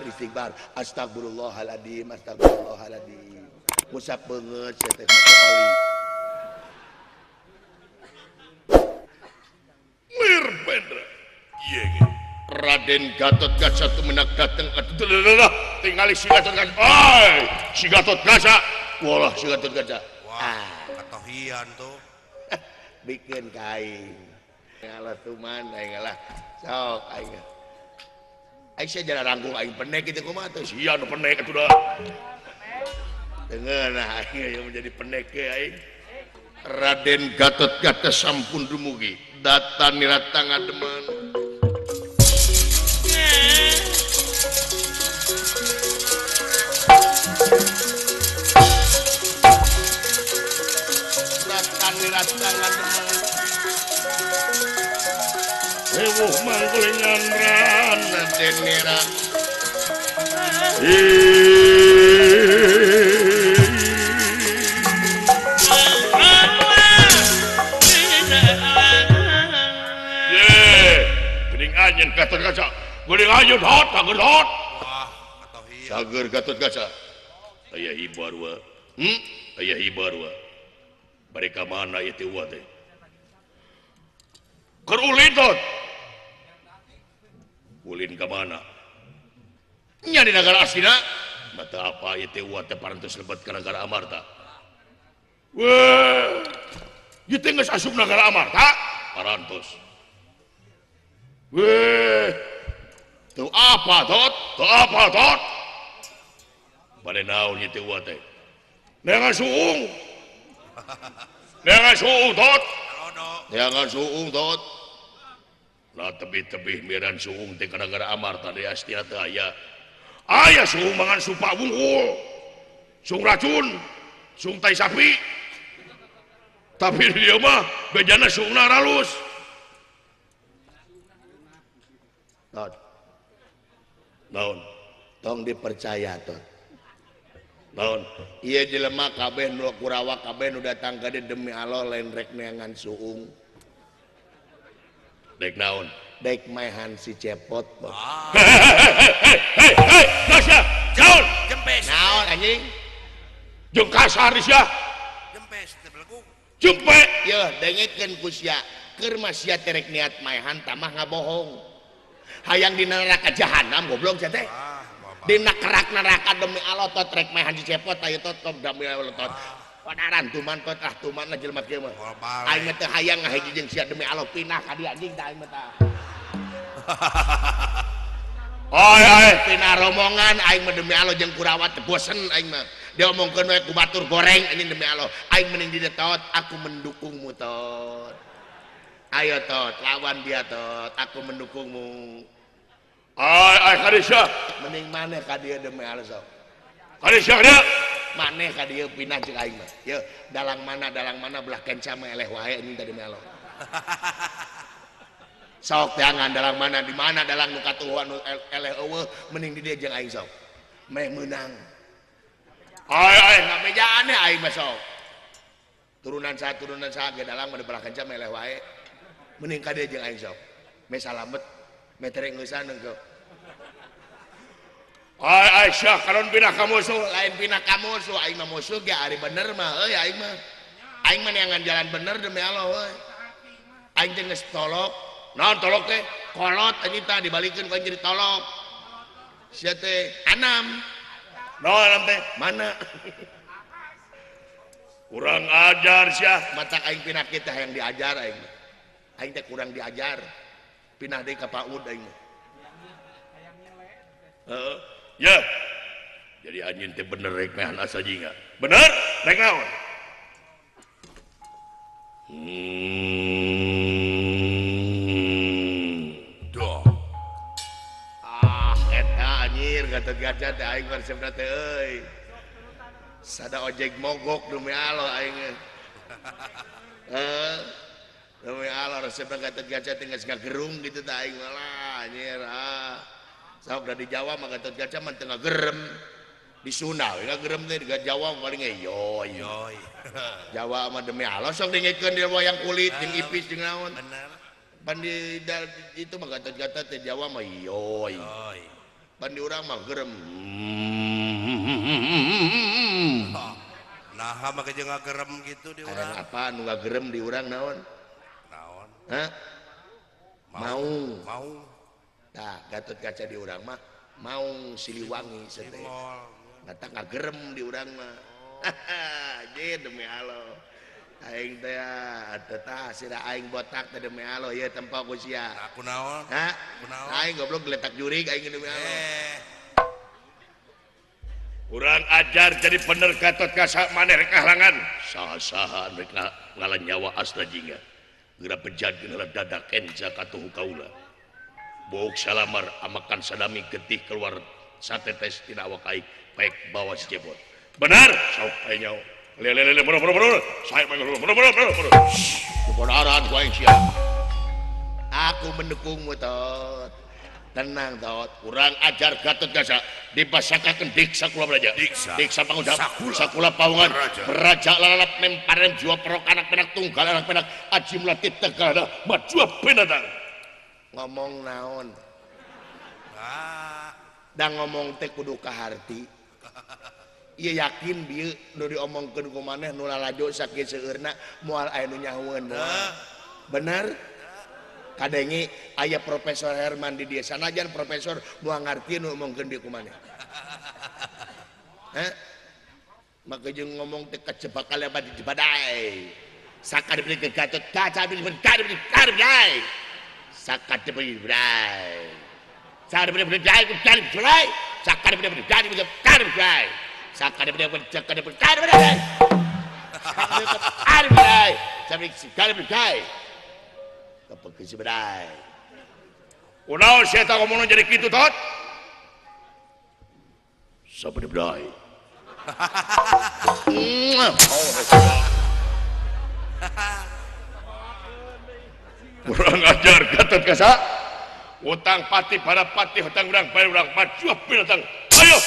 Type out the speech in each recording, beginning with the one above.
Istighfar istighfar astagfirullahaladzim astagfirullahaladzim ngusap beungeut sia teh make oli Nirbendra ieu ge Raden Gatot Kaca tumenak dateng atuh tingali si Gatot Kaca oi si Gatot Kaca walah si Gatot Kaca wah katohian tuh bikin ka aing ngalah tuman aing ngalah sok aing aing sia jara rangkung aing penek kitu kumaha teh sia nu penek atuh da dengeunah aing ieu menjadi penek ke aing Raden Gatot Kaca sampun dumugi data nirata ngademen Hewuh mangkulingan Raden Nira ye geuning anjeun Gatot Kaca geuning anjeun hot sager hot wah katohian sager Gatot Kaca aya hibar wa aya hibar wa bari ka mana ieu teh wa teh keur ulin tot ulin ka mana nya di nagara Astina mata apa ieu teh wa teh parantos lebet ka nagara Amarta weh ieu teh geus asup nagara Amarta parantos weh teu apa tot teu apa tot bade naon ieu teh wa teh neangan suung neangan suung tot neangan suung tot lah tebih-tebih miran suung teh ka nagara Amarta di Astina teh aya aya suung mangan supa wungkul suung racun suung tai sapi tapi di dieu mah bejana suungna ralus tot naon tong dipercaya tot naon ieu jelema kabeh nu Kurawa kabeh nu datang ka dieu demi Allah lain rek neangan suung dek naon dek maehan si Cepot hei hei hei sia naon jempes naon anjing jeung kasar sia jempes teh belegung jempe yeuh dengekeun ku sia keur mah sia teh rek niat maehan tamah ngabohong hayang di neraka jahanam goblok sia teh dina kerak neraka demi Allah tot rek maehan si Cepot ayo tot demi Allah tot padaran tuman tot ah tuman lah jelema kieu mah aing mah teu hayang ngahiji jeung sia demi Allah pinah ka dieu anjing tah aing mah tah oi oi pinah rombongan aing mah demi Allah jeung Kurawa teh bosen aing mah diomongkeun we ku batur goreng anjing demi Allah aing mending di dieu tot aku mendukungmu tot ayo tot lawan dia tot aku mendukungmu oi oi ka mending maneh ka dieu demi Allah sok ka dieu maneh ka dieu pinah jeung aing mah yeuh dalang mana belah kenca mah eleh wae anjing tadi melo sok teangan dalang mana di mana dalang nu katuhuan nu eleh eueuh mending di dieu jeung aing sok meh meunang oi oi ngabejaan aing mah sok turunan saha ge dalang mah di belah kenca mah eleh wae mending ka dieu jeung aing sok meh salamet meh tere ngeusan engke ai ai syah kalon pinah ka musuh lain pinah ka musuh aing mah musuh ge ari bener mah euy aing mah neangan jalan bener demi Allah euy aing teh geus tolok naon tolok teh kolot anjing tah dibalikeun ku aing jadi tolok sia teh anam naon anam teh mana kurang ajar sia mata aing pinah kieu teh hayang diajar aing mah aing teh kurang diajar pinah deui ka PAUD aing mah heeh ya jadi anjeun teh bener rek mehan asa jingga bener rek naon doh ah eta anjir Gatot Kaca teh aing resepna teh euy sada ojek mogok demi Allah aing heuh demi Allah resepna Gatot Kaca teh geus ngagerung kitu teh aing malah anjir ah sok da di Jawa mah Gatot Kaca mah teu ngagerem di Sunda we ngagerem teh di Jawa paling ge yoy yoy Jawa mah demi Allah sok dengekeun di wayang kulit jeung ipis jeung naon bener pan di itu mah Gatot Kaca teh Jawa mah yoy yoy Pan di urang mah gerem. Nah, make jeung ngagerem gitu di urang. Apa nu ngagerem di urang naon? Naon? Hah? Mau. Mau. Tah, Gatot Kaca di urang mah mau Siliwangi sete. Mata ngagerem di urang mah. Hahaha, demi Allah. Aing teh atuh tah sira aing botak teh demi Allah ieu tempo ku sia. Nah, kunaon? Hah? Kunaon? Aing goblok geletak jurig aing demi Allah. Kurang ajar jadi bener Gatot Kaca maneh rek ngahalangan. Saha-saha rek ngalah nyawa Asta Jingga. Geura bejad geuna dadak enca katuhu kaula. Bouk salamar amakan sadami getih keluar satetes tina awak aing baik bawa si jebot. Benar, sok aing nyaho. Lele lele bro bro bro. Saya bro bro bro bro bro. Kebenaran ku aing sia. Aku mendukungmu Tot. Tenang Tot. Kurang ajar Gatot Kaca dipasakakeun diksa kula belaja. Diksa pangudap sakula paungan raja lalap memparan jiwa perok anak penak tunggal anak penak aji melati tegal majua binatang. Ngomong naon? Da ngomong teh kudu kaharti. Ieu yakin bieu nu diomongkeun ku maneh nu lalajo sakieu seueurna moal aya nu nyahoeun moal. Bener? Kadenge aya Profesor Herman di dieu sanajan profesor moal ngarti nu omongkeun bieu ku maneh. Hah? Maka jeung ngomong teh kejebak kalebat di badai. Sakadep ke Gatot Kaca beli beli beli. Sakadep beli beli. Sakadep beli beli beli. Sakadep beli beli beli. Sakadep beli beli sakadep beli beli. Sakadep beli sakadep beli. Kapeukeun bedai. Kunaon sia eta ngomongna jadi kitu Tot? Sabede bedai. Kurang ajar Gatot Kaca. Utang pati pada pati hutang urang bayar urang maju binatang. Ayo.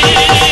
Hey!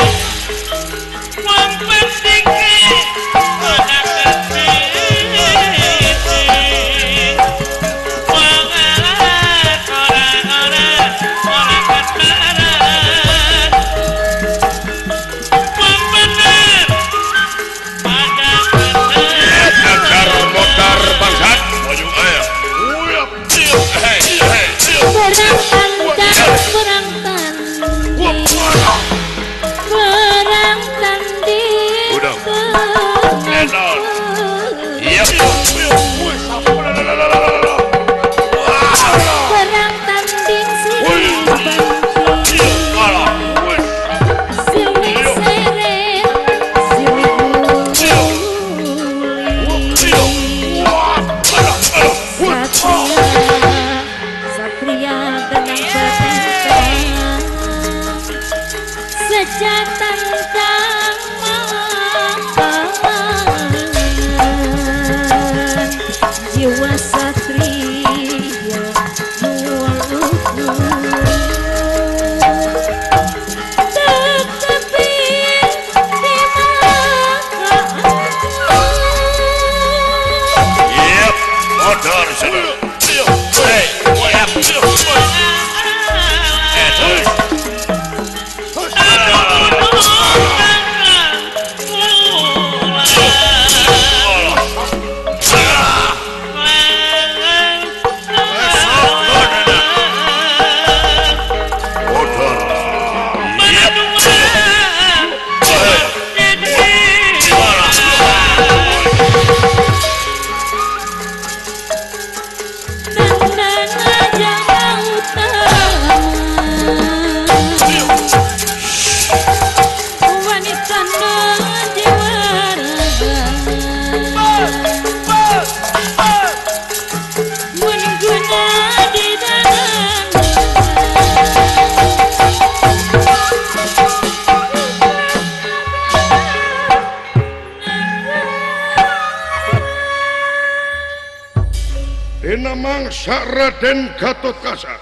Maksa Raden Gatotkaca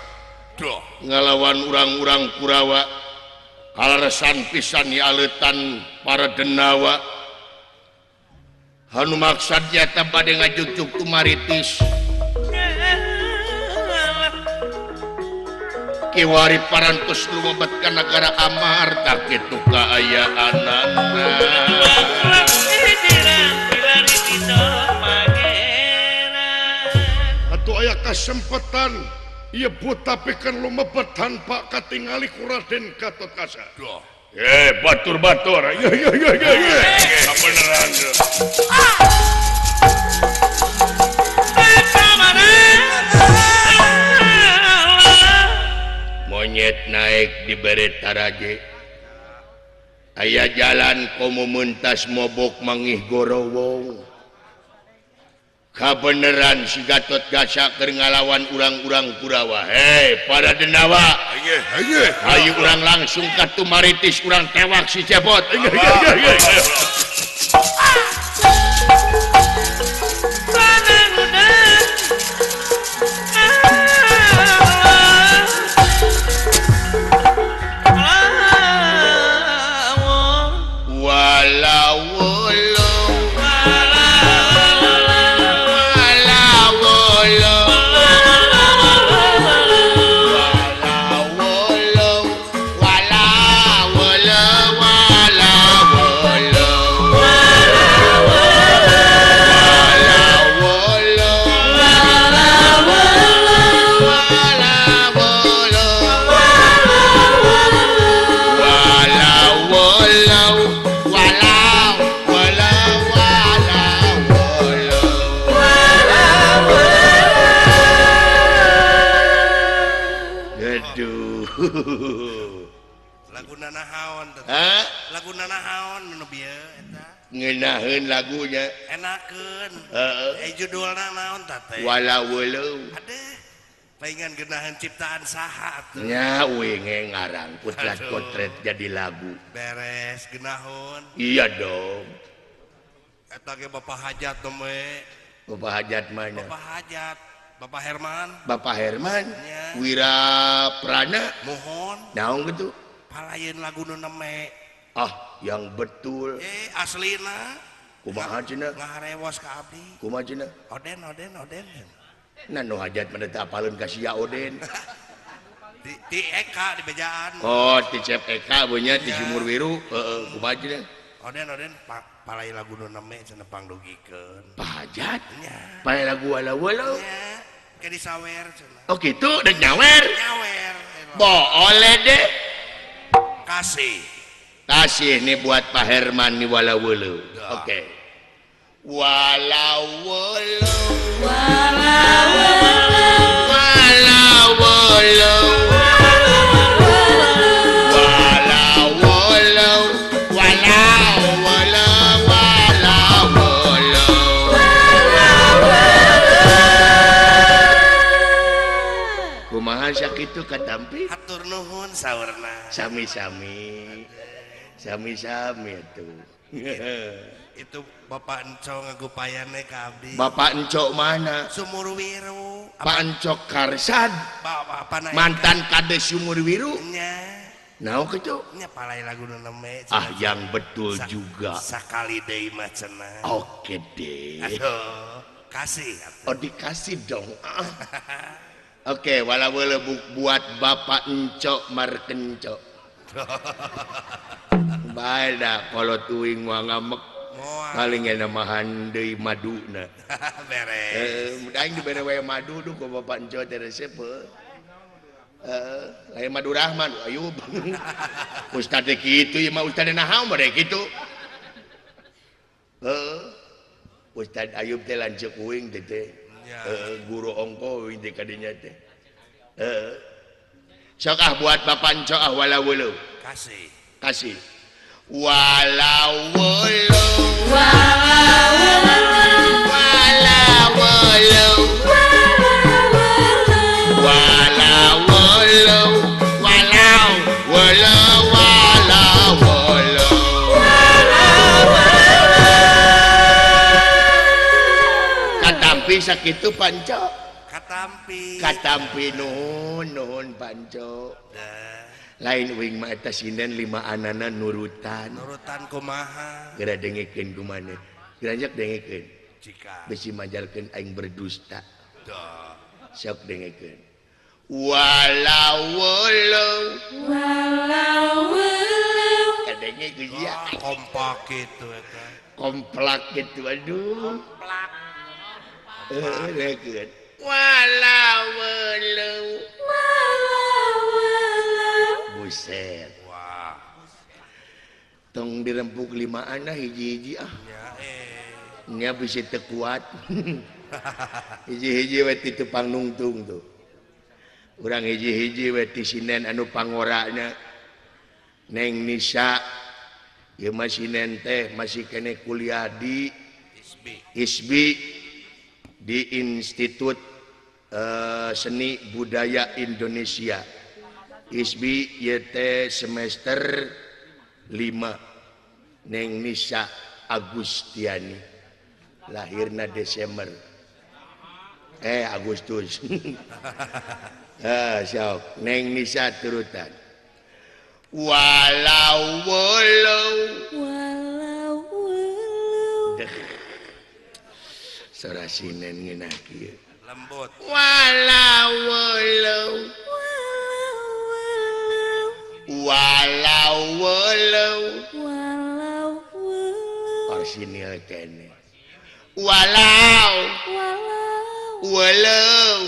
ngalawan urang-urang Kurawa kaleresan pisan aletan para denawa anu maksad nyata bade ngajugjug tumaritis kiwari parantos lumebet ka nagara Amarta kitu kaayaanana. Atuh aya kasempatan ieu buta pikeun lumebet tanpa katingali ku Raden Gatotkaca. Batur-batur. Ye. Kabeneran. Monyet naik di bere taraje. Aya jalan komo mentas mobok mangih gorowong. Kabeneran si Gatotkaca keur ngalawan urang-urang Kurawa. Hei, para denawa. Ayo urang langsung ka tumaritis urang tewak si Cepot. Lagu nanahaon lagu nanahaon nu bieu eta ngeunaheun lagunya enakeun judulna naon ta teh Wala Welo. Aduh paingan geunaheun ciptaan saha atuh nya uing ngarang potret-potret jadi lagu beres geunaheun. Iya dong eta ge Bapak Hajat we. Bapak Hajat mana? Bapak Hajat Bapak Herman. Bapak Herman ya. Wira Prana mohon naon gitu palayeun lagu nu neme. Ah yang betul aslina kumaha cenah ngaharewos ka abdi kumaha cenah oden oden oden nah nu hajat mah teu apaleun ka sia oden di Eka di bejaan. Oh ti Cep Eka beunya ti Sumur Wiru heeh kumaha cenah oden oden palai lagu nu neme cenah pangdugikeun Pak Hajat palai lagu Wala Welo ke disawer cenah. Oh gitu dek nyawer. Nyawer. Boleh deh. Kasih. Kasih nih buat Pak Herman nih Wala Welo. Oke. Wala Welo. Wala Welo. Wala Welo. Wala Welo. Wala Welo. Wala Welo. Kumaha sakitu katampi? Hatur nuhun saurna. Sami-sami. Sami-sami atuh. Itu Bapak Encok ngagupayane ka abdi. Bapak Encok mana? Sumur Wiru. Pak Encok Karsad. Bapak mantan kades Sumur Wiru. Nya. Naon kitu? Nya palai lagu nu neme. Ah yang betul juga. Sakali deui mah cenah. Oke deh. Aduh, kasih atuh. Oh dikasih dong. Oke, wala wala buat Bapak Encok Markencok. Bae dah kalau tuing mah ngamek. Paling enak mahan deui maduna. Beres. Aing dibere wae madu duh ku Bapak Encok teh resep. Lain madu Rahman Ayub. Ustad teh kitu ieu mah ustad naha mah kitu. Ustad Ayub teh lanceuk uing teh teh. Guru ongko uing teh kadinya teh. Sok ah buat Bapak Encok ah wala welo. Kasih. Kasih. Wala welo. Wala welo. Wala welo. Wala welo. Wala welo. Wala welo. Katampi sakitu Pak Encok. Katampi. Katampi. Katampi nuhun nuhun Panco. Lain uing mah eta sinden lima anana nurutan. Nurutan kumaha? Geura dengekeun kumaha. Geura dengekeun. Jika bisi majalkeun aing berdusta. Dah. Sok dengekeun. Walau walau walau walau kadenge geus ya. Kompak kitu eta. Komplak gitu aduh. Komplak. Heeh, walau walau walau walau. Buset. Wah. Tong dirempuk lima ana hiji-hiji ah. Ya eh. Nya bisi teu kuat. Hiji-hiji we ti teu pangnungtung tuh. Urang hiji-hiji we ti sinen anu pangorana. Neng Nisa ieu mah sinen teh masih kene kuliah di ISBI di Institut Seni Budaya Indonesia. ISBI YT semester 5. Neng Nisa Agustiani lahirna Desember Agustus. Sok Neng Nisa turutan. Walau walau walau walau. Sora sinen ngeunah kieu. Lembut. Walau walau walau walau walau walau. Orsinil kene. Walau walau walau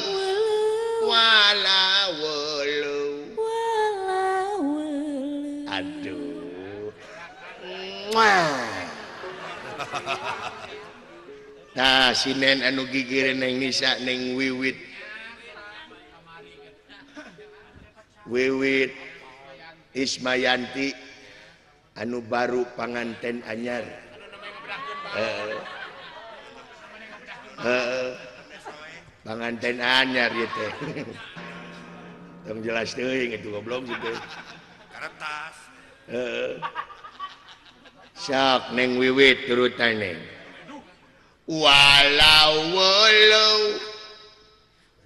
walau walau walau. Aduh. Muah. Nah, sinen anu gigireun Neng Nisa Neng Wiwit. Wiwit Ismayanti anu baru panganten anyar. Panganten anyar ieu teh. Tong jelas teuing itu goblok gitu. Karetas. Heeh. Sok Neng Wiwit turutan Neng. Walau walau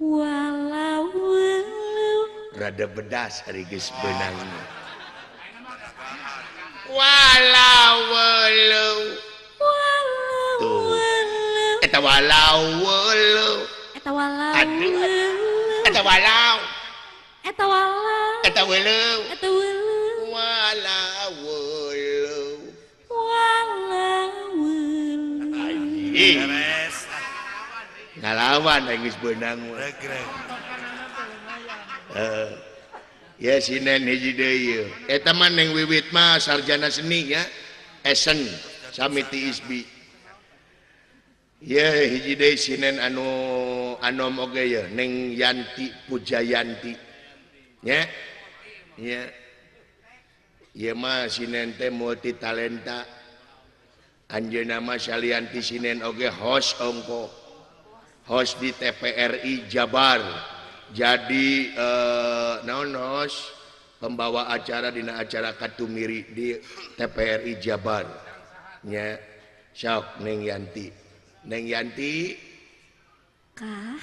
walau walau. Rada bedas hari geus beunang. Walau walau walau walau. Eta walau walau. Eta walau. Aduh. Eta walau. Eta walau. Eta walau. Eta walau. Walau walau. Walau walau. Beres. Ngalawan aing geus beunang mah. Regreg. Heeh. Ya sinen hiji deui ieu. Eta mah Neng Wiwit mah sarjana seni nya. Esen sami ti ISBI. Ye hiji deui sinen anu anom oge ye Neng Yanti Pujayanti. Nya. Nya. Ieu mah sinen teh multi talenta. Anjeunna mah salianti sinen oge host ongko. Host di TPRI Jabar. Jadi naon host pembawa acara dina acara Katumiri di TPRI Jabar. Nya sok Neng Yanti. Neng Yanti kah?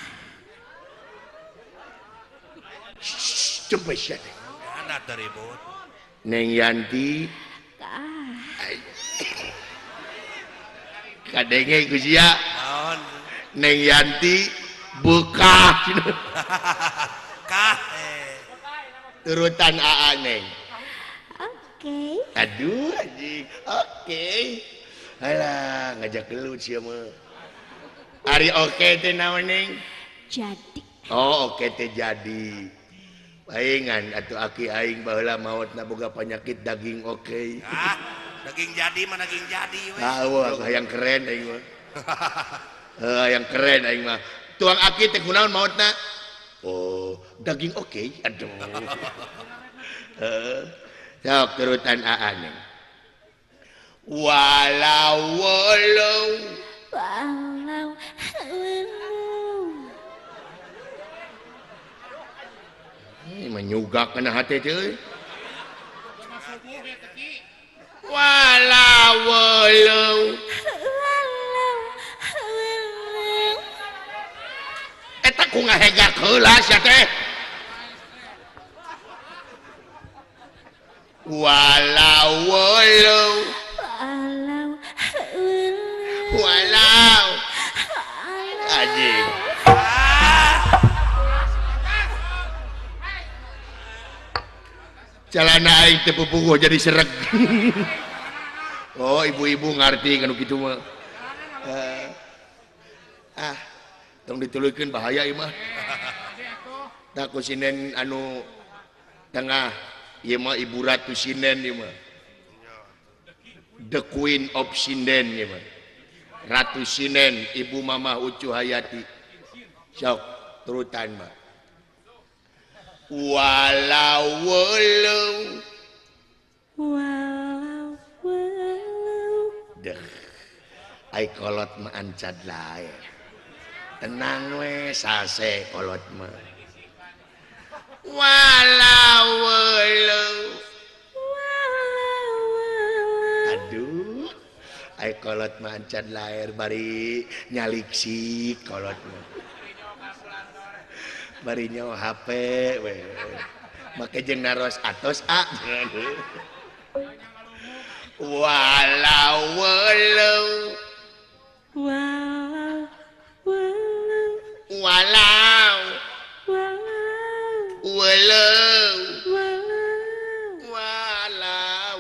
Cempe sia. Anak ribut. Neng Yanti kah? Kadenge ku sia. Naon? Neng Yanti buka. Kah? Turutan AA Neng. Oke. Aduh anjing. Oke. Alah, ngajak gelut sia mah. Ari oke teh naon Neng? Jadi. Oh, oke teh jadi. Paingan atuh aki aing baheula maotna boga penyakit daging oke. Ah, daging jadi mah daging jadi we. Ah, hayang keren aing mah. Heuh, hayang keren aing mah. Tuang aki teh kunaon maotna? Oh, daging oke. Aduh. Heeh. Sok turutan AA Neng. Walau walau walau walau. Menyugak kena hati teh. Walau walau walau walau. Eta Aku ngahegak heula sia teh. Walau walau walau walau anjing. Celana aing teu pupuguh jadi sereg. Oh, ibu-ibu ngarti kan kitu mah. Tong dituluykeun bahaya ieu mah. Tah ku sinden anu tengah ieu mah Ibu Ratu Sinden ieu mah. The Queen of Sinden ieu mah. Ratu Sinden Ibu Mamah Ucu Hayati. Sok turutan mah. Walau walau walau walau deh ai kolot mah ancad lae tenang we sase kolot mah walau walau aduh ai kolot mah ancad laer bari nyaliksik kolot mah bari nyawa HP we make jeung naros atos a walau walau walau walau walau walau walau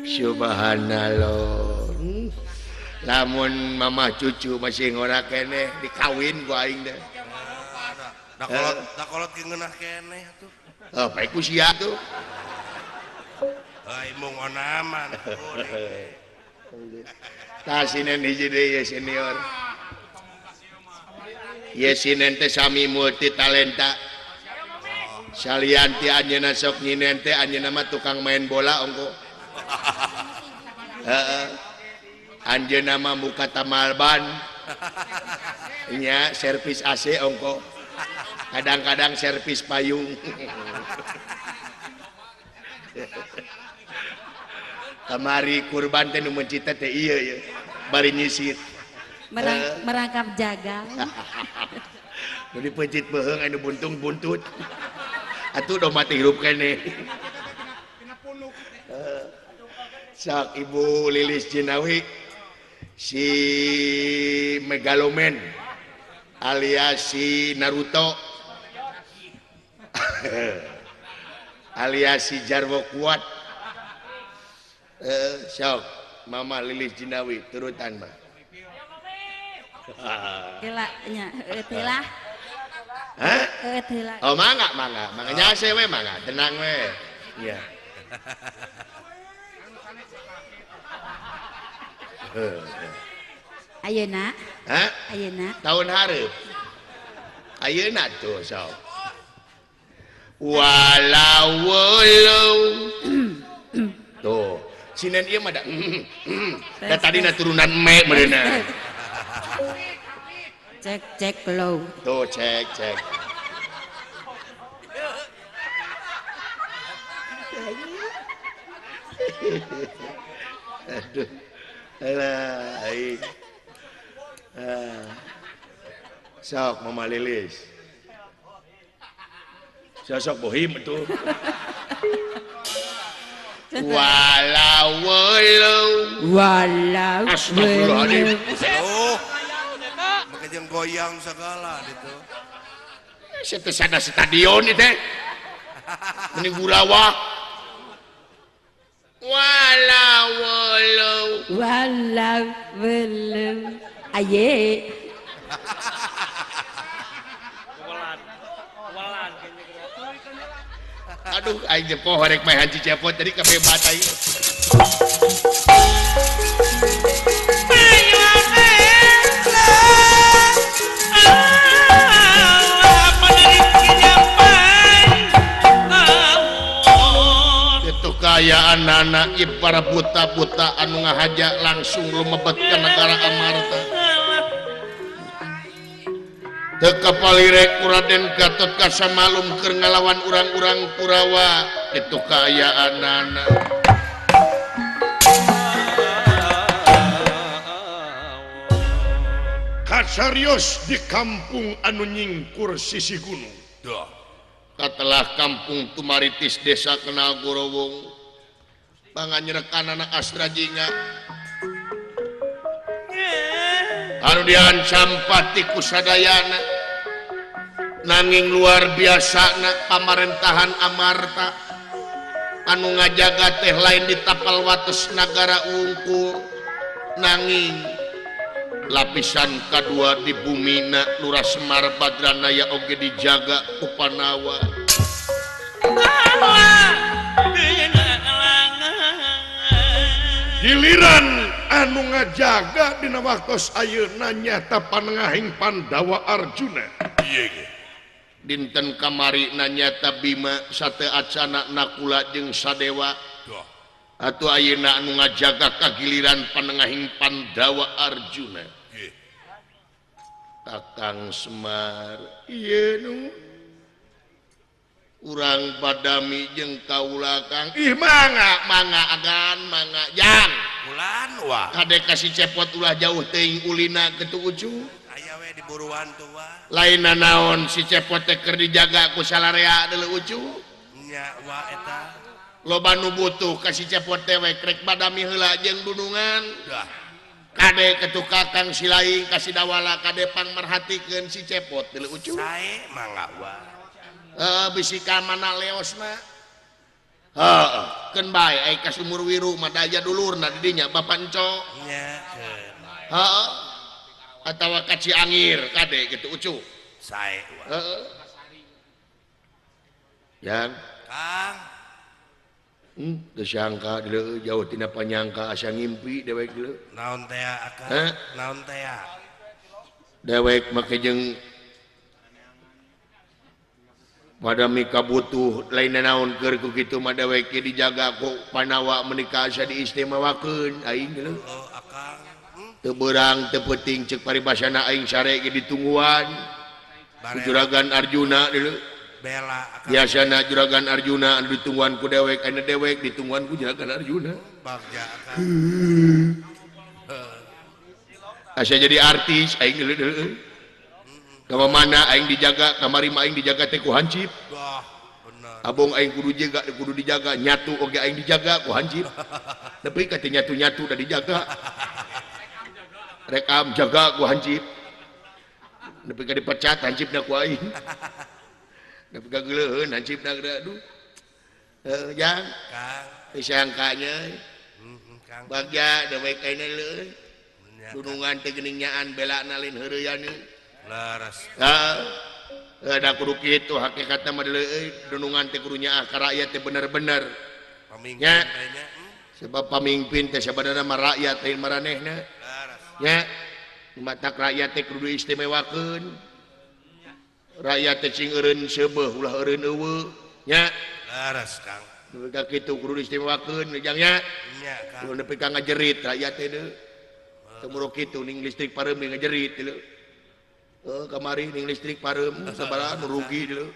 subhanallah. Lamun mama cucu masih ngora keneh dikawin ku aing deh. Da kolot da kolot ge ngeunah keneh atuh. Oh, bae ku sia tuh. Ai mung onaman. Tah sinen hiji deui ye senior. Ye sinen teh sami multi talenta. Salian ti anjeunna sok nyinen teh anjeunna mah tukang main bola ongko. Heeh. Anjeunna mah muka tamalban nya servis AC ongko kadang-kadang servis payung. Kamari kurban teh nu mencita teh ieu ye bari nyisit merangkap jagal nu dipencit beuheung anu buntung buntut atuh do mati hirup keneh. Sak Ibu Lilis Jinawi si Megaloman alias si Naruto alias si Jarwo Kuat. Sok Mama Lilis Jinawi turutan mah. Tila nya tila. Hah? Tila. Oh mangga mangga mangga nyase we mangga tenang we. Iya. Ayeuna? Hah? Ayeuna. Tahun hareup. Ayeuna tuh sok. Walau walau. Tuh, sinen ieu mah da. Da tadina turunan me meureunna. Cek cek low. Tuh cek cek. Aduh. Alah, aing. Sok Mama Lilis. Sosok bohim itu. Walau walau walau. Astagfirullahaladzim. Oh. Make jeung goyang segala ditu. Saya teh sada stadion ieu teh. Meni gurawa. Walau walau walau walau aye. Aduh aing teh poho rek maehan Cicepot jadi kabebat aing. Kayaan anak para buta-buta anu ngahaja langsung lumebet ke negara Amarta. Teu kapalirek Raden Gatot Kaca malum keur ngalawan urang-urang Kurawa. Itu kaayaan anak. Kacarios di kampung anu nyingkur sisi gunung. Duh. Katelah kampung Tumaritis desa Kenal Gorowong. Panganyerekan anak Astra Jingga. Anu diancam pati ku sadayana. Nanging luar biasa pamarentahan Amarta. Anu ngajaga teh lain di tapal wates nagara wungkul. Nanging lapisan kadua di bumina Lurah Semar Badranaya oge dijaga ku Panawa. Giliran anu ngajaga dina waktos ayeuna nyata panengahing Pandawa Arjuna. Dinten kamari nanyata Bima sate acana Nakula jeung Sadewa. Atuh ayeuna anu ngajaga kagiliran panengahing Pandawa Arjuna. Kakang Semar ieu nu urang badami jeung kaula Kang. Ih mangga mangga agan mangga jang. Ulan wah. Kade kasih cepot ulah jauh teuing ulina kitu ucu. Aya we di buruan tuh wah. Lain naon si cepot teh keur dijaga ku salarea deuleu ucu. Nya wah eta. Loba nu butuh ka si cepot teh we krek badami heula jeung dunungan. Dah. Kade ketu kakang silaing kasih dawala kade pangmerhatikeun si cepot deuleu ucu. Sae mangga wah. Heeh bisi ka mana leosna. Heeh, keun bae ai ka sumur wiru mah da aya dulurna di dinya Bapak Enco. Nya keun. Heeh. Atawa ka Ciangir kade kitu ucu. Sae wah. Heeh. Yang Kang. Teu sangka deuleu jauh tina panyangka asa ngimpi dewek deuleu. Naon teh akang? Naon teh? Dewek make jeung padami kabutuh lain naon keur ku kitu mah dewek ge dijaga ku Panawa meuni asa diistimewakeun aing deuleu. Oh akang. Teu beurang teu peuting ceuk paribasana aing sare ge ditungguan. Ku Juragan Arjuna deuleu. Bela akang. Biasana Juragan Arjuna anu ditungguan ku dewek, anu dewek ditungguan ku Juragan Arjuna. Bagja akang. Asa jadi artis aing deuleu. Ka mana aing dijaga, kamari mah aing dijaga teh ku hansip. Wah, bener. Abong aing kudu jaga, kudu dijaga, nyatu oge aing dijaga ku hansip. Nepi ka teh nyatu-nyatu da dijaga. Rekam jaga ku hansip. Nepi ka dipecat hansipna ku aing. Nepi ka geuleuheun hansipna aduh. Heuh, Jang. Kang. Teu sangkanya. Kang. Bagja dewek aing leueun. Dunungan teh geuning nyaan belana lain heureuyan. Leres. Heeh. Da kudu kitu hakikatna mah deuleu dunungan teh kudu nyaah ka rakyat teh bener-bener. Pamingpin nya. teh nya. Sebab pamingpin teh sabenerna mah rakyat lain maranehna. Leres. Nya. Matak rakyat teh kudu diistimewakeun. Rakyat teh cing eureun seubeuh ulah eureun eueuh. Nya. Leres, Kang. Nepi ka kitu kudu diistimewakeun jang nya. Nya, Kang. Kudu nepi ka ngajerit rakyat teh deui. Teu muruk kitu ning listrik pareum ngajerit deui. Kamari ning listrik pareum sabaraha nu rugi deuleu.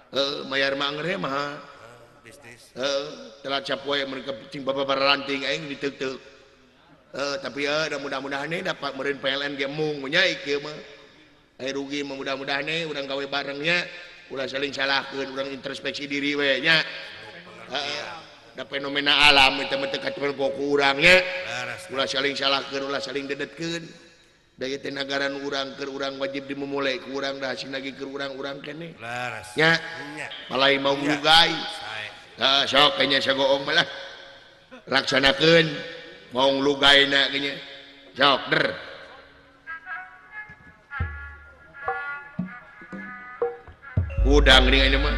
Heeh, mayar mah angeur mah. Bisnis. Heeh, telat sapoe mun cing babaranting aing diteuk-teuk. Heeh, tapi da mudah-mudahan dapat meureun PLN ge mung nya ieu mah. Ai rugi mah mudah-mudahan urang gawe bareng nya, ulah saling salahkeun, urang introspeksi diri we nya. Heeh, da fenomena alam eta mah teu katuan ku urang nya. Ulah saling salahkeun, ulah saling dedetkeun. Daya teh nagaran urang keur urang wajib dimumule ku urang da hasilna ge keur urang-urang keneh. Leres. Nya. Malai mau nglugai. Heeh, sok nya sagoong mah lah. Laksanakeun mau nglugaina ge nya. Sok der. Hudang geuning ayeuna mah.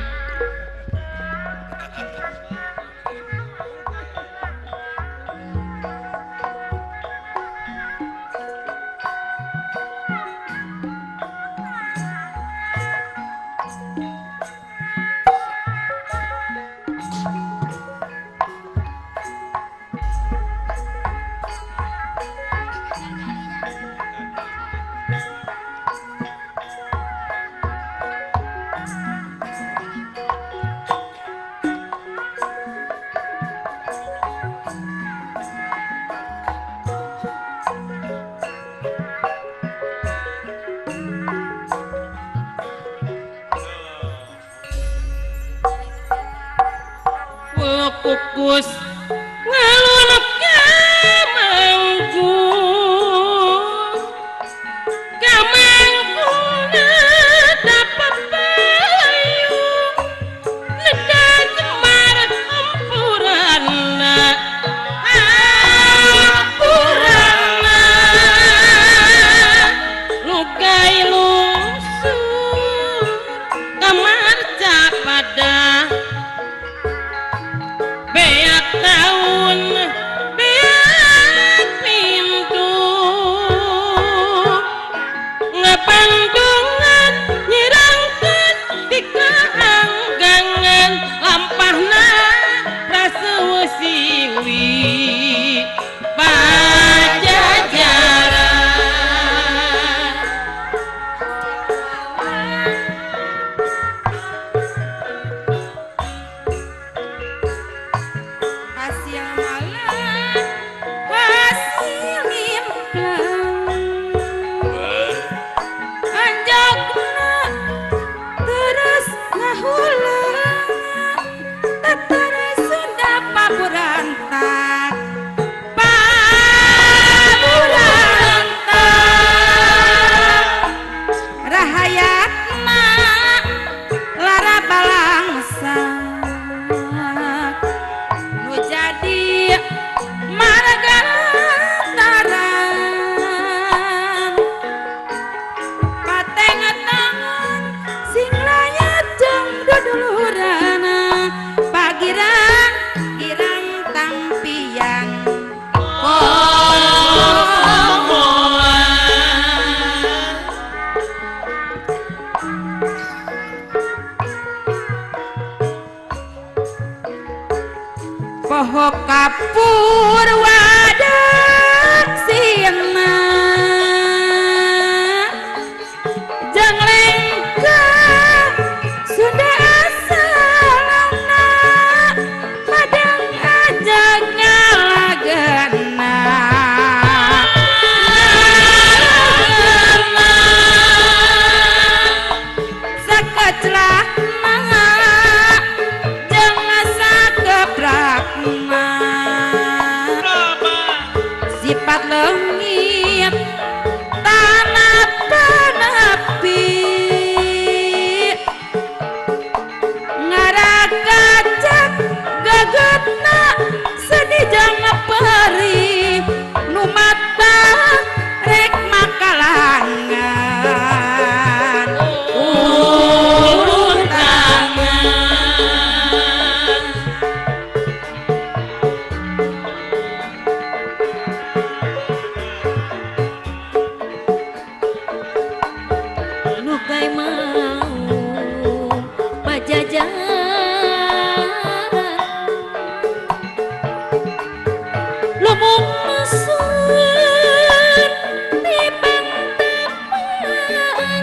Kukus ngalunuk kamangku kamangku dapat payu neda cemar ampurana ampurana lukai lusur kamar capada beak tahun beak pintu ngepandungan nyirangkan di kahanggangan lampahna prasewesiwi pajajaran. Hasil malam hasil implang anjogna terus ngahulang tetara Sunda paburantak paburantak rahayatna lara balangsa nu jadi marga lantaran patengan tangan sing layat jeung dudulurana pagirang girang tampiang poho kapur wadaksina jeung lengka Sunda asalna padang aja ngalagena sakeclahna jeung sakeprakna sifat leungit tanah tanapi ngarakacak gagetna sedih jeung perih nu mata rek makalangan Ulur tangan lukai mau pajajaran lumung mesut di pantapan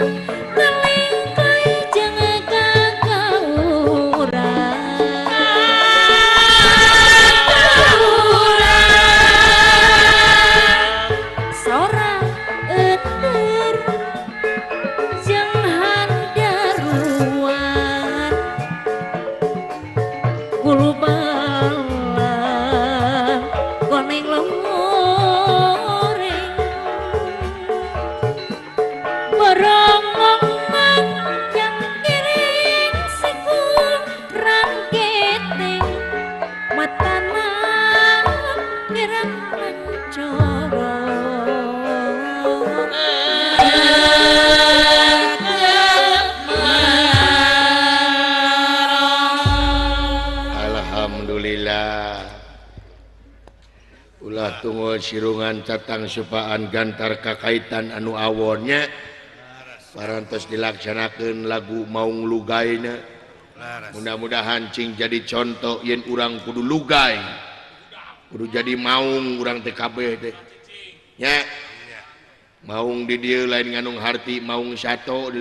telingkai jeung kakauran sora euteur jeung handaruan gulubalang koneng loring borong yang kiring siku rangketing matana pirang mencorong. Alhamdulillah ulah tunggu sirungan catang supaan gantar kakaitan anu awonnya parantos dilaksanakeun lagu Maung Lugaina. Mudah-mudahan cing jadi contoh yen urang kudu lugai kudu jadi maung urang teh kabeh teh nya. Maung di dieu lain nganung harti maung sato di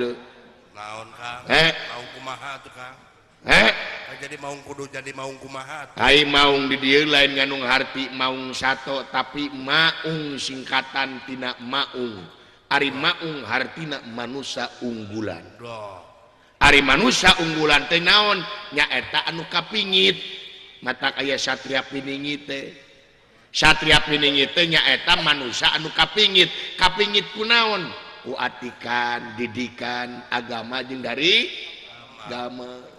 naon Kang? Maung kumaha tuh Kang? Jadi maung kudu jadi maung kumaha? Ai maung di dieu lain nganung harti maung sato tapi maung singkatan tina maung. Ari maung hartina manusia unggulan. Ari manusia unggulan teh naon? Nyaeta anu kapingit. Matak aya satria piningit teh. Satria piningit teh nyaeta manusia anu kapingit. Kapingit kunaon? Ku atikan, didikan, agama jeung dari agama.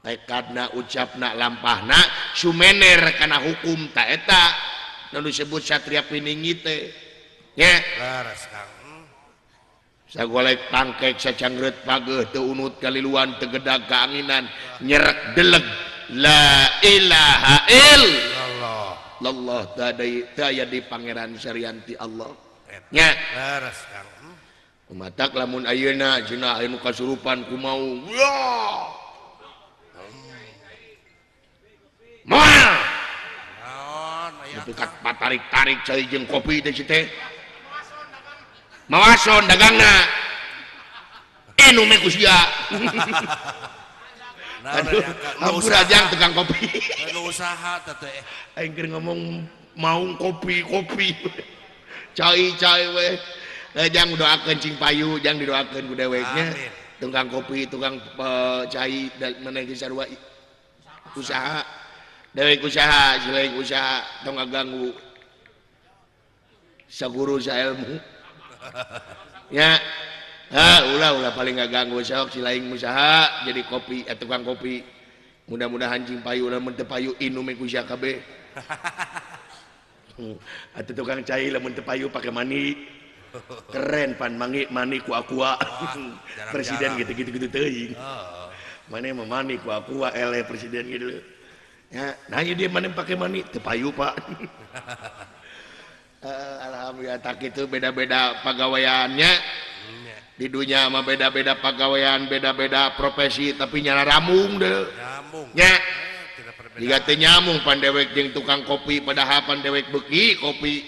Tekadna, ucapna, lampahna sumener kana hukum ta eta nu disebut satria piningit teh. Nya. Leres Kang. Sagolek pangkek sacangreut pageuh teu unut kaliluan teu gedag kaanginan nyerek deleg la ilaha illallah Allah teu aya di Pangeran Saryanti Allah. Nya. Leres Kang. Matak lamun ayeuna cenah anu kasurupan ku maung. Moal. Naon aya Nepi patarik-tarik cai jeung kopi teh si teh. Mawason dagangna. Enu meh ku sia. Aduh, ampura jang tukang kopi. Nu usaha teh teh. Aing keur ngomong maung kopi-kopi. Cai-cai we. Jang doakeun cing payu, jang didoakeun ku deweknya. Tukang kopi, tukang cai maneh ge sarua usaha. Dewek usaha, silaing usaha tong ngaganggu. Saguru saelmu. Ya, ulah paling ngaganggu sok silaing usaha jadi kopi tukang kopi. Mudah-mudahan cing payu lamun teu payu inum ku sia kabeh. Atuh tukang cai lamun teu payu pake mani. Keren pan mangi mani ku aqua. Presiden gitu-gitu gitu teuing. Mane mah mani ku aqua eleh presiden gitu. Ya, nah ieu dia mane pake mani teu payu Pak. Alhamdulillah tak itu beda-beda pagaweannya. Di dunia mah beda-beda pagawean, beda-beda profesi tapi nyala ramung deh. Nya. Jika teu nyamung pan dewek jeung tukang kopi padahal pan dewek beuki kopi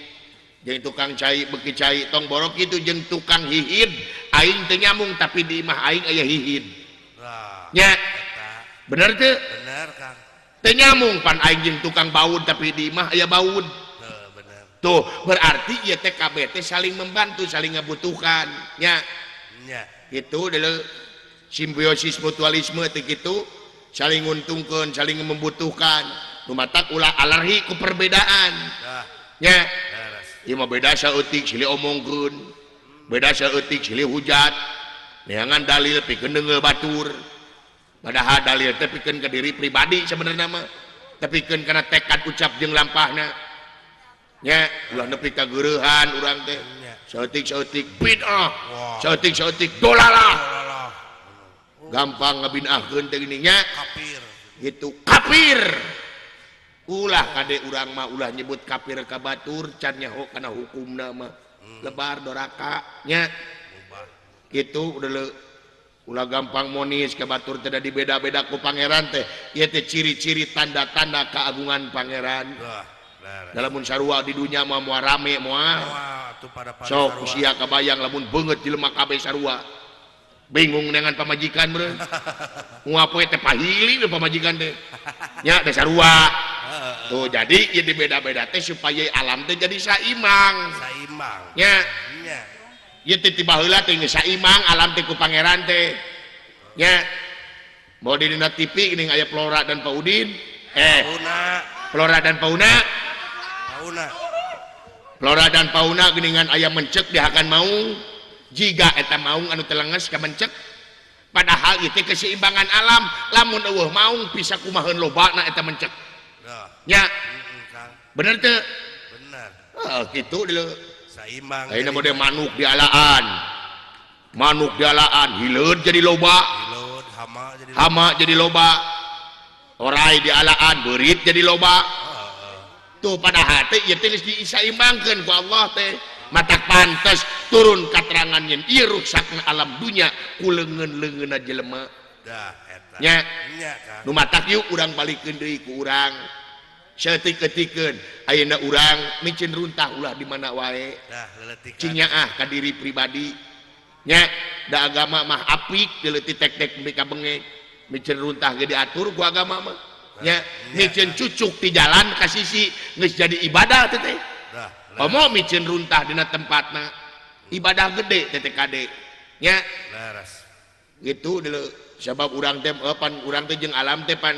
jeung tukang cai beuki cai tong borok kitu jeung tukang hihid aing teu nyamung tapi di imah aing aya hihid. Nya. Bener teu? Bener Kang. Teu nyamung pan aing jeung tukang baud tapi di imah aya baud. Tuh berarti ieu teh kabeh teh saling membantu, saling ngabutuhkan nya. Nya. Gitu deuleu simbiosis mutualisme teh kitu, saling nguntungkeun, saling membutuhkan. Nu matak ulah alergi ku perbedaan. Nya. Ieu mah beda saeutik silih omongkeun. Beda saeutik silih hujat. Neangan dalil pikeun deungeul batur. Padahal dalil teh pikeun ka diri pribadi sebenarnya mah. Tepikeun kana tekad ucap jeung lampahna. Nya, ulah nepi ka geureuhan urang teh. Saeutik-saeutik bid'ah, saeutik-saeutik dolalah. Gampang ngabinahkeun teh gini nya. Kafir. Gitu kafir. Ulah kade urang mah ulah nyebut kafir ka batur can nyaho kana hukumna mah. Lebar doraka nya. Gitu udah ulah gampang monis ka batur teh da dibeda-beda ku pangeran teh. Ieu teh ciri-ciri tanda-tanda keagungan pangeran. Lamun sarua di dunia mah moal rame moal. Sok usia kabayang lamun beungeut jelema kabeh sarua. Bingung dengan pamajikan meureun. Moal poe teh pahili we pamajikan teh. Nya teh sarua. Tuh jadi ieu dibeda-beda teh supaya alam teh jadi saimang. Saimang. Nya. Ieu teh ti baheula teh geus saimang alam teh ku pangeran teh. Nya. Mau di dina TV geuning aya Flora dan Paudin. Fauna. Flora dan Fauna. Fauna. Flora dan fauna geuningan aya mencek dihakan maung. Jiga eta maung anu telenges ka mencek. Padahal ieu teh keseimbangan alam, lamun eueuh maung bisa kumaheun lobana eta mencek. Nya. Bener teu? Bener. Heeh, kitu deuleu. Saimbang. Ayeuna mode manuk dialaan. Manuk dialaan, hileud jadi loba. Hileud, hama jadi loba. Hama jadi loba. Orai dialaan, beurit jadi loba. Tuh pada hati ieu teh geus disaimbangkeun ku Allah teh. Matak pantes turun katerangan yen ieu ruksakna alam dunya ku leungeun-leungeunna jelema. Dah eta. Nya. Nya Kang. Nu matak yuk urang balikeun deui ku urang. Saeutik-eutikeun ayeuna urang miceun runtah ulah di mana wae. Dah leletikan. Cing nyaah ka diri pribadi. Nya, da agama mah apik dileutik tek-tek nepi ka bengek. Miceun runtah ge diatur ku agama mah. Nya, miceun cucuk di jalan ka sisi geus jadi ibadah teh teh. Komo miceun runtah dina tempatna ibadah gede teh kade. Nya. Leres. Gitu deuleu sabab urang teh pan urang teh jeung alam teh pan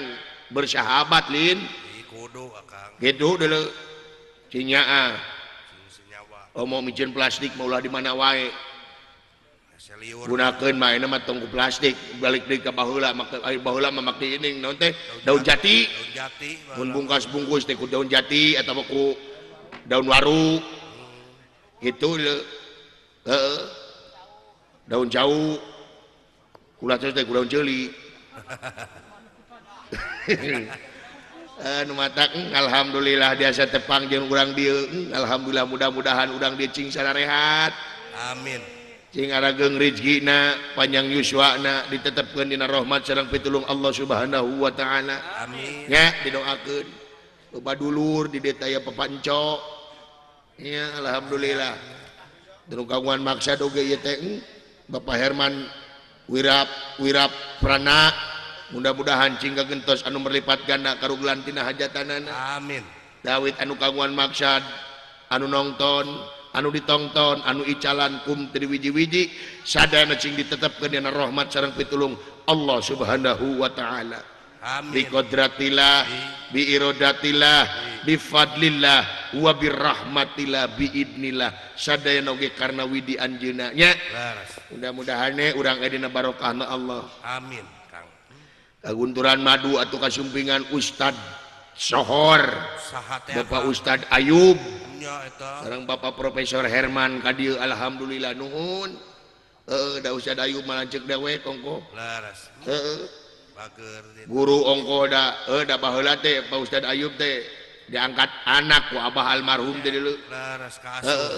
Bersahabat lin. Kudu akang. Gitu dulu. Cinyaa. Omo micin plastik maulah di mana wae. Gunakeun mah ayeuna mah tong ku plastik, balik deui ka baheula make baheula mah make ining naon teh? Daun jati. Daun jati. Mun bungkas-bungkus teh ku daun jati atawa ku daun waru. Gitu leuh. Heeh. Daun jauh. Kula teh ku daun ceuli. Nu matak alhamdulillah biasa tepang jeung urang dieu. Alhamdulillah mudah-mudahan urang dieu cing sararehat. Amin. Cing arageung rezekina, panjang yuswana, ditetepkeun dina rahmat sareng pitulung Allah Subhanahu wa taala. Amin. Nya didoakeun. Loba dulur di dieu aya papanco. Nya alhamdulillah. Teu kagungan maksad oge ieu teh Bapak Herman Wirap Wirap Prana. Mudah-mudahan cing kagentos anu berlipat ganda karugulan tina hajatanana. Amin. Dawit anu kagungan maksad, anu nongton, anu ditongton, anu icalan kum teu wiji-wiji, sadayana cing ditetepkeun dina rahmat sareng pitulung Allah Subhanahu wa taala. Amin. Bi kodratillah, bi irodatillah, bi fadlillah, wa bi rahmatillah, bi idnillah. Sadayana oge karena widi anjeunna nya. Mudah-mudahan urang aya dina barokahna Allah. Amin. Kagunturan madu atau kasumpingan Ustad Sohor, Bapak Ustad Ayub, sekarang Bapak Profesor Herman ka dieu alhamdulillah nuhun. Heeh, da Ustad Ayub mah lanceuk dewek ongko. Heeh. Guru ongko da heuh da baheula teh Pak Ustad Ayub teh diangkat anak ku abah almarhum teh deuleu. Heeh.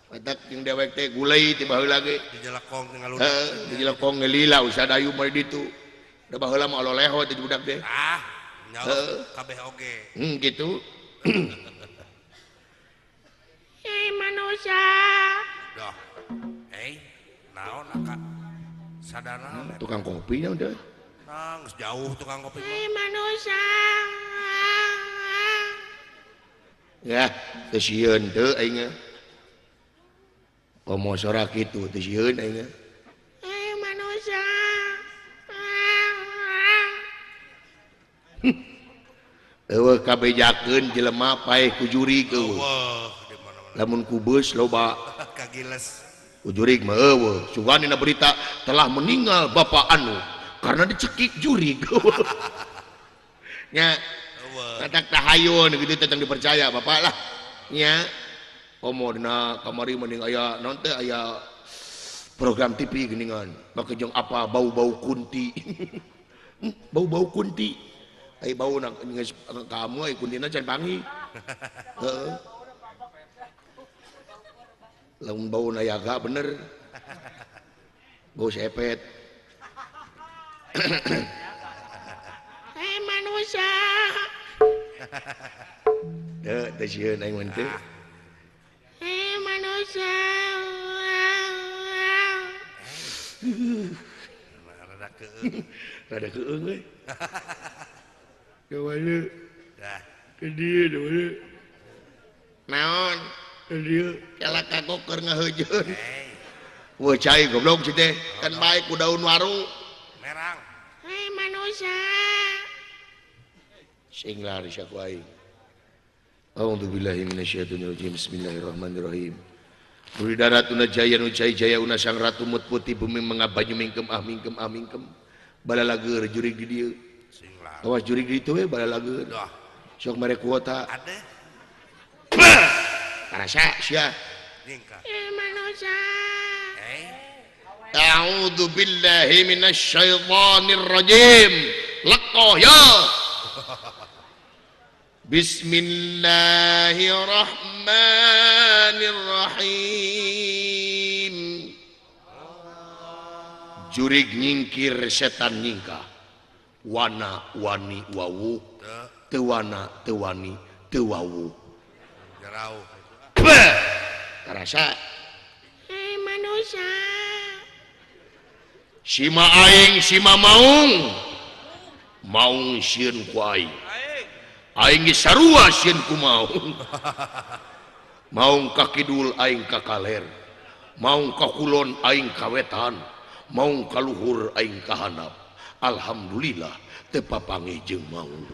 Matak jeung dewek teh gulai ti baheula ge. Dijelekong teh ngaludak. Heeh, dijelekong ngelila Ustad Ayub mah ditu. Da baheula mah ololeho teh budak teh. Ah, nyaho kabeh oge. Gitu. Hei manusia. Dah. Hei, naon aka? Sadana tukang kopi nya udah. Nang jauh tukang kopi. Hei manusia. Ya, teu sieun teu aing. Komo sora kitu teu sieun aing. Hei manusia. Eueuh kabejakeun jelema paeh ku jurig eueuh. Lamun ku beus loba kagiles. Ku jurig mah eueuh. Sugan dina berita telah meninggal bapak anu karena dicekik jurig. Nya katak tahayun gitu teh tong dipercaya bapak lah. Nya komo dina kamari mending aya naon teh aya program TV geuningan. Make jeung apa bau-bau kunti. Bau-bau kunti. Ai bau na geus kamu ai kuntina can panggih. Heeh. Lamun bau nayaga bener. Bau sepet. Hei manusia. Teu teu sieun aing mah teu. Hei manusia. Rada keung. Rada keung euy. Kawalu. Dah. Ke dieu dulu. Naon? Ke dieu calaka keur ngaheujeun. Wah cai goblok si teh. Kan bae ku daun waru. Merang. Hei manusia. Sing laris aku aing. A'udzubillahi minasyaitonirrajim. Bismillahirrahmanirrahim. Buri darat una jaya nu cai jaya una sang ratu mut putih bumi mengabanyu mingkem ah mingkem ah mingkem. Balalager jurig di dieu. Awas jurig di ditu we balalager. Sok mere kuota. Ade. Karasa sia. Eh manusia. A'udzu billahi minasyaitonir rajim. Laqah ya. Bismillahirrahmanirrahim. Jurig nyingkir setan nyingkah. Wana wani wawu. Teu wana teu wani teu wawu. Jarauh. Karasa. Hei manusia. Sima aing sima maung. Maung sieun ku aing. Aing geus sarua sieun ku maung. Maung ka kidul aing ka kaler. Maung ka kulon aing ka wetan. Maung ka luhur aing ka handap. Alhamdulillah teu papanggih jeung maung.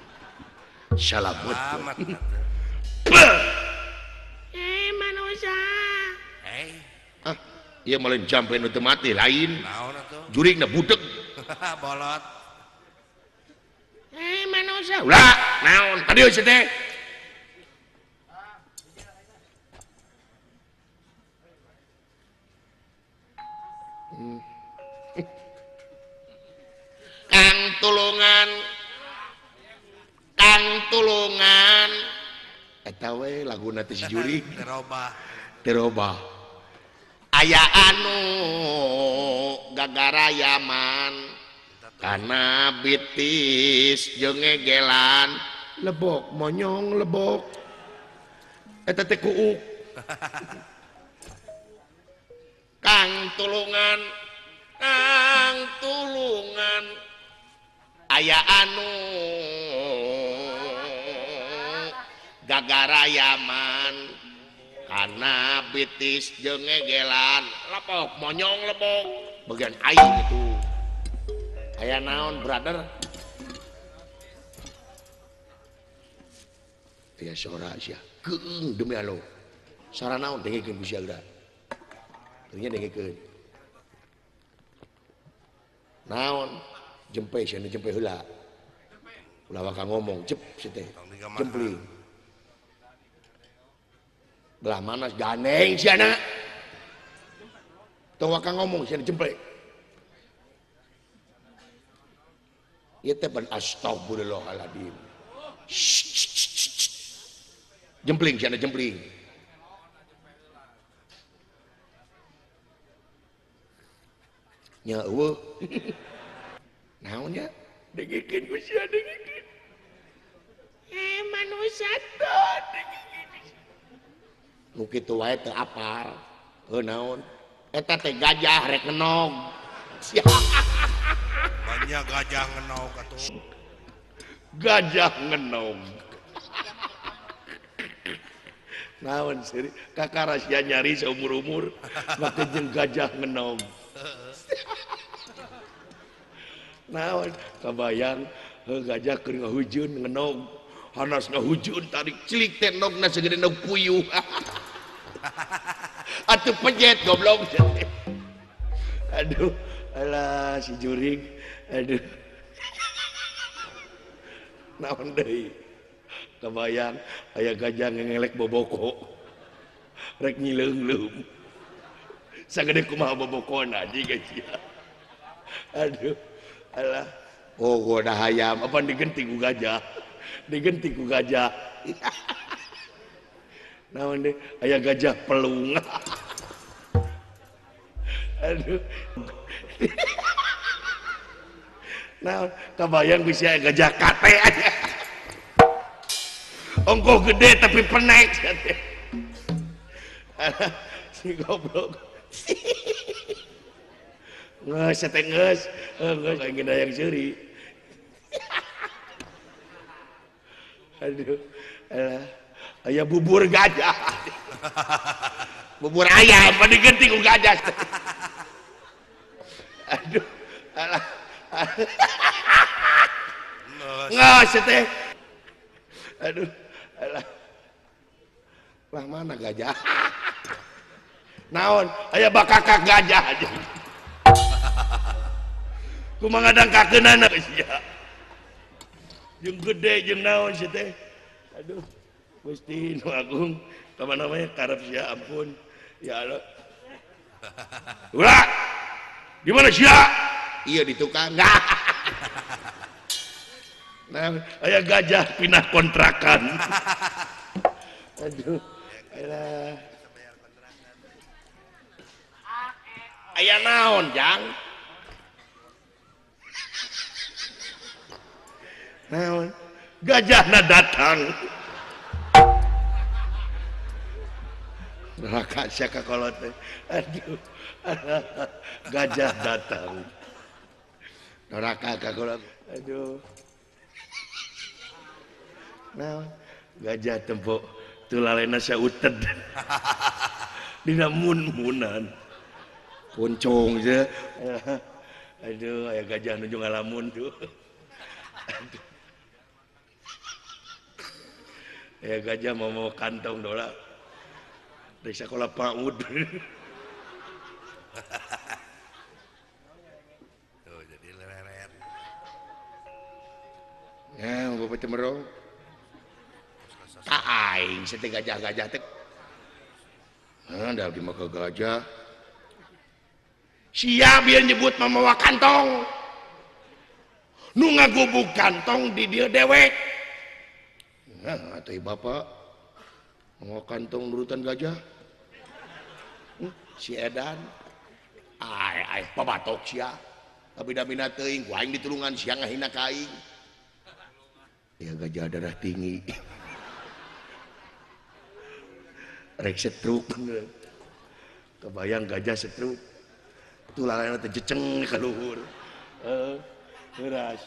Salamet. Manusia. Ah, ieu mah lain jampe nu teu mati lain. Juringna budeg. Bolot. Manusia. Ulah, naon? Tadi euy teh. Kang tulungan. Kang tulungan. Eta we laguna teh si jurig. Terobah. Terobah. Aya anu gagarayaman kana bitis jeung ngegelan lebok monyong lebok. Eta teh kuuk. Kang tulungan, kang tulungan. Aya anu gagarayaman kana bitis jeung ngegelan lepok monyong lebok. Bagian aing itu. Aya naon brother? Aya sora sia. Keung demi Allah. Sora naon dengekeun ku sia geura. Teunya dengekeun. Naon? Jempe sia nu jempe heula. Ulah waka ngomong jep si teh. Jempling. Belah mana ganeng sia na. Tong waka ngomong sia jempe. Ieu teh ban astagfirullahaladzim. Jempling sia jempling. Nya eueuh. Naon nya? Dengekeun ku sia dengekeun. Manusia teh dengekeun. Nu kitu wae teu apal. Heuh naon? Eta teh gajah rek ngenog. Banyak gajah ngenog atuh. Gajah ngenog. Naon seuri kakara sia nyari saumur-umur make jeung gajah ngenog. Naon kabayang heuh gajah keur ngahujun ngenog. Hanas ngahujun tarik cilik teh nogna sagede nog puyuh. Atuh pejet goblok. Aduh, alah si jurig. Aduh. Naon deui? Kabayang aya gajah ngelek boboko. Rek nyileungleum. Sagede kumaha bobokona jiga sia. Aduh, alah. Oh, goda hayam apa digenti ku gajah. Digenti ku gajah. Naon deui? Aya gajah pelung. Aduh. Nah, kabayang bisa gajah kate aja. Ongkoh gede tapi penek. Si goblok. Ngeus teh ngeus, ngeus aing yang seuri. Aduh, alah. Aya bubur gajah. Bubur ayam apa digenti ku gajah. Aduh, alah. Ngeus teh. Aduh, alah. Lah mana gajah? Naon? Aya bakakak gajah aja. Kumaha ngadangkakeunana sia. Jeung gede jeung naon sia teh. Aduh, Gusti nu Agung, ka mana we karep sia ampun. Ya Allah. Ulah. Di mana sia? Iya di tukang. Nah, aya gajah pindah kontrakan. Aduh, alah. Aya naon, Jang? Naon? Gajahna datang. Neraka sia ka kolot teh. Aduh. Gajah datang. Neraka ka kolot. Aduh. Naon? Gajah tempo tulalena sauted. Dina mun-munan. Poncong je. Aduh, aya gajah nuju ngalamun tuh. Aya gajah mau kantong dola. Dari sekolah PAUD. Tuh jadi leret. Ya, bapak cemerong. Tak aing sete gajah-gajah teh. Nah, da abdi mah ka gajah. Siap biar nyebut mamawa kantong. Nu ngagubug kantong di dieu dewek. Nah, atuh bapak mawa kantong nurutan gajah. Si edan. Ai ai pabatok sia. Tapi da mina teuing ku aing ditulungan sia ngahina ka aing. Ya gajah darah tinggi. Rek setruk. Kebayang gajah setruk. Tulangan teh jeceng ka luhur. Heeh. Beras.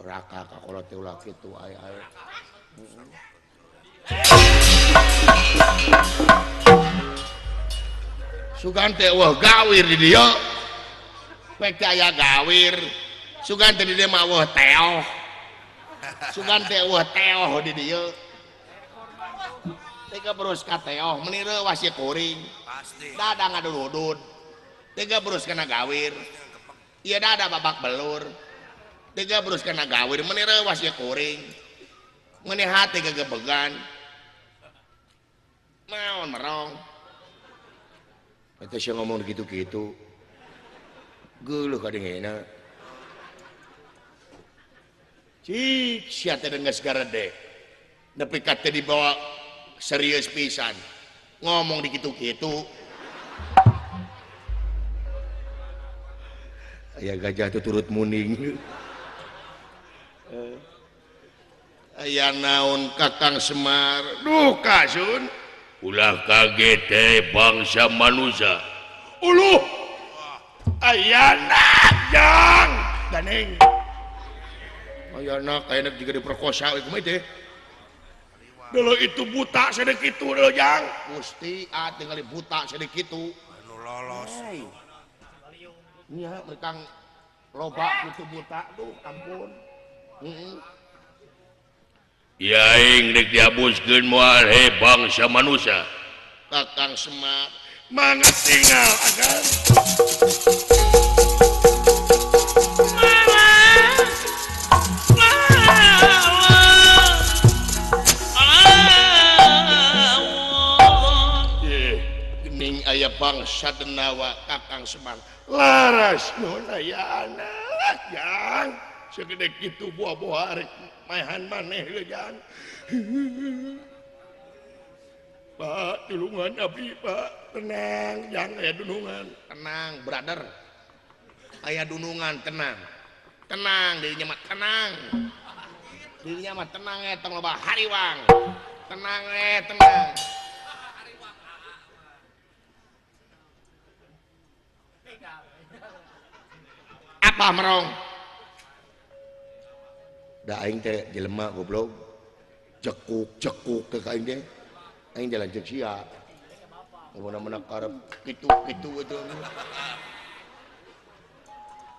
Raka ka kolot teh ulah kitu ai ai. Sugan teh wah gawir di dieu. Pek teh aya gawir. Sugan teh di dieu mah wah teoh. Sugan teh wah teoh di dieu. Tega berus ka teoh meuni reuwas ye kuring. Pasti. Dada ngadudud. Tega berus kana gawir. Ieu dada babak belur. Tega berus kana gawir meuni reuwas ye kuring. Meuni hate gegebegan. Naon merong. Eta sia ngomong gitu-gitu. Geuleuh kadengena. Cik sia teh geus garede. Nepi ka teh dibawa serius pisan ngomong di gitu-gitu. Aya gajah tuh turut muning. Aya naon Kakang Semar? Duh kasun. Ulah kaget teh bangsa manusia. Uluh. Aya nak jang daneng. Aya nak aya nak juga diperkosa ieu mah teh. Dulu itu buta sedek itu dulu jang. Gusti ah tinggal buta sedek itu. Anu lolos. Nya mereka loba itu buta duh ampun. Heeh. Yaing rek diabuskeun moal he bangsa manusia. Kakang Semar mangga tinggal agan. Gening aya bangsa denawa Kakang Semar. Laras nuhun aya anak jang. Segede kitu buah-buah rek maehan maneh leuh jang. Pak, tulungan abdi, Pak. Tenang, jang aya dunungan. Tenang, brother. Aya dunungan, tenang. Tenang dirinya mah tenang. Dirinya mah tenang tong loba hariwang. Tenang tenang. Apa merong? Da aing teh jelema goblok. Cekuk-cekuk ke aing teh. Aing jalan ceuk sia. Mana-mana karep kitu-kitu gitu.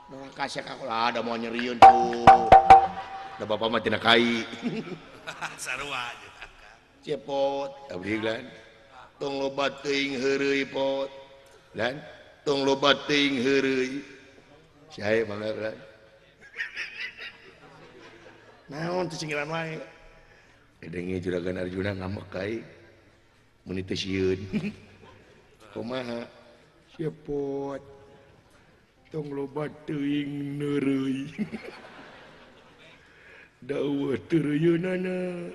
Nah, kasih ka lah da mau nyerieun tuh. Da bapak mah tina kai. Sarua Cepot, abdi lan. Tong loba teuing heureuy pot. Lan, tong loba teuing heureuy. Sae mangga lan. Naon teh cinggilan wae. Edenge Juragan Arjuna ngamek kai. Mun teu sieun. Kumaha? Cepot. Tong loba teuing neureuy. Da eueuh teureuyeunnana.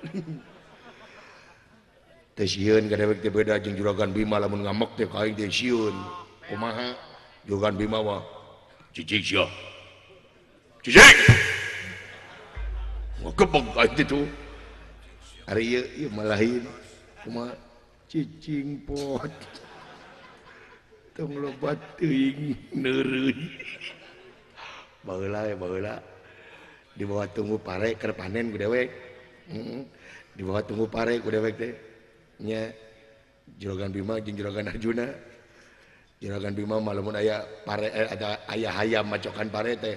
Teu sieun ka dewek teh beda jeung Juragan Bima lamun ngamek teh ka aing teh sieun. Kumaha? Juragan Bima mah cicing sia. Cicing. Ngegebeg aing teh tuh. Ari ieu ieu malahin. Kumaha? Cicing pot. Tong loba teuing neureuy. Baheula we baheula. Di bawah tunggu pare keur panen ku dewek. Heeh. Di bawah tunggu pare ku dewek teh. Nya Juragan Bima jeung Juragan Arjuna. Juragan Bima mah lamun aya pare ada aya hayam macokan pare teh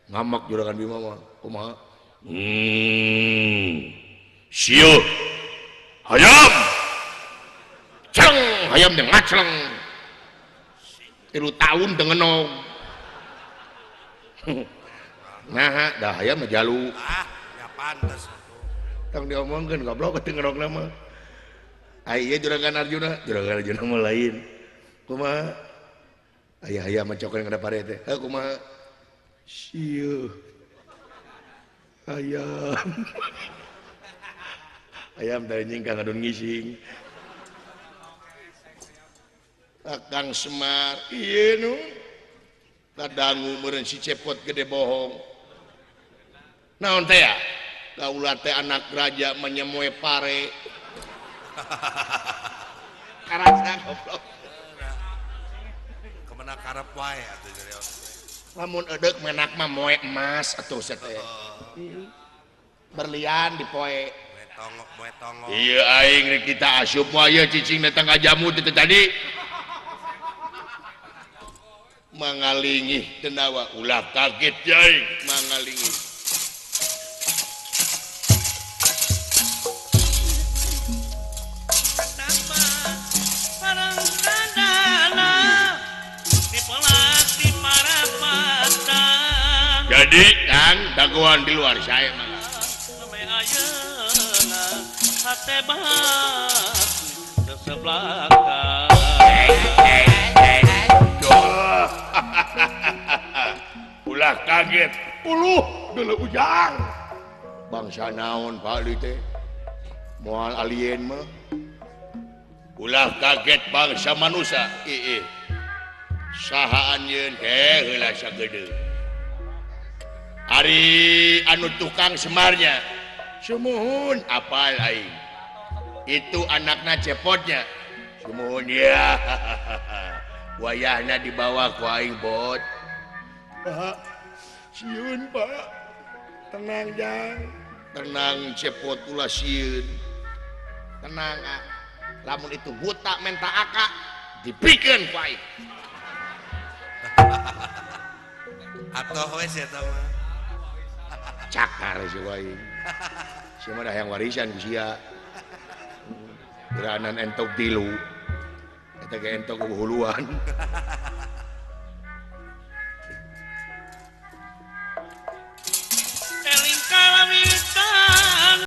ngamak Juragan Bima mah kumaha? Sieu hayam. Celeng hayam teh ngaceleng. 3 tahun dengenog. Nah, dah hayam mah jalu. Ah, ya pantes atuh. Tong diomongkeun goblok teu ngerokna mah. Ai ieu Juragan Arjuna, Juragan Arjuna mah lain. Kumaha? Aya hayam macokan kana pare teh. Heuh kumaha? Sieu. Hayam. Hayam teh nyingkang ngadon ngising. Akang Semar, ieu nu kadangu meureun si Cepot gede bohong. Naon teh ya? Kaula teh anak raja menyemoe pare. Karasa goblok. Kemana karep wae atuh jadi. Lamun edeuk menak mah moe emas atuh teh. Berlian dipoe. Moe tongok, moe tongok. Ieu aing rek kita asup moal ieu cicing datang ka jamu teh tadi. Mangalingih denawa ulah kaget aing mangalingih. Jadi kan dagoan di luar saya mah. Ulah kaget uluh dulu ujang bangsa naon Pak Li teh moal alien mah. Ulah kaget bangsa manusia. Iih saha anjeun teh heula sagede. Ari anu tukang Semarnya sumuhun apal aing itu anakna Cepotnya sumuhun ya. Wayahna dibawa ku aing bot. Pak sieun Pak, tenang jang, tenang Cepot ulah sieun, tenang ah. Lamun itu buta menta aka dipikeun ku aing. Atuh we sia eta mah. Cakar si aing. Sia mah hayang warisan ku sia. Geranan entok tilu. Eta ge entok huluan.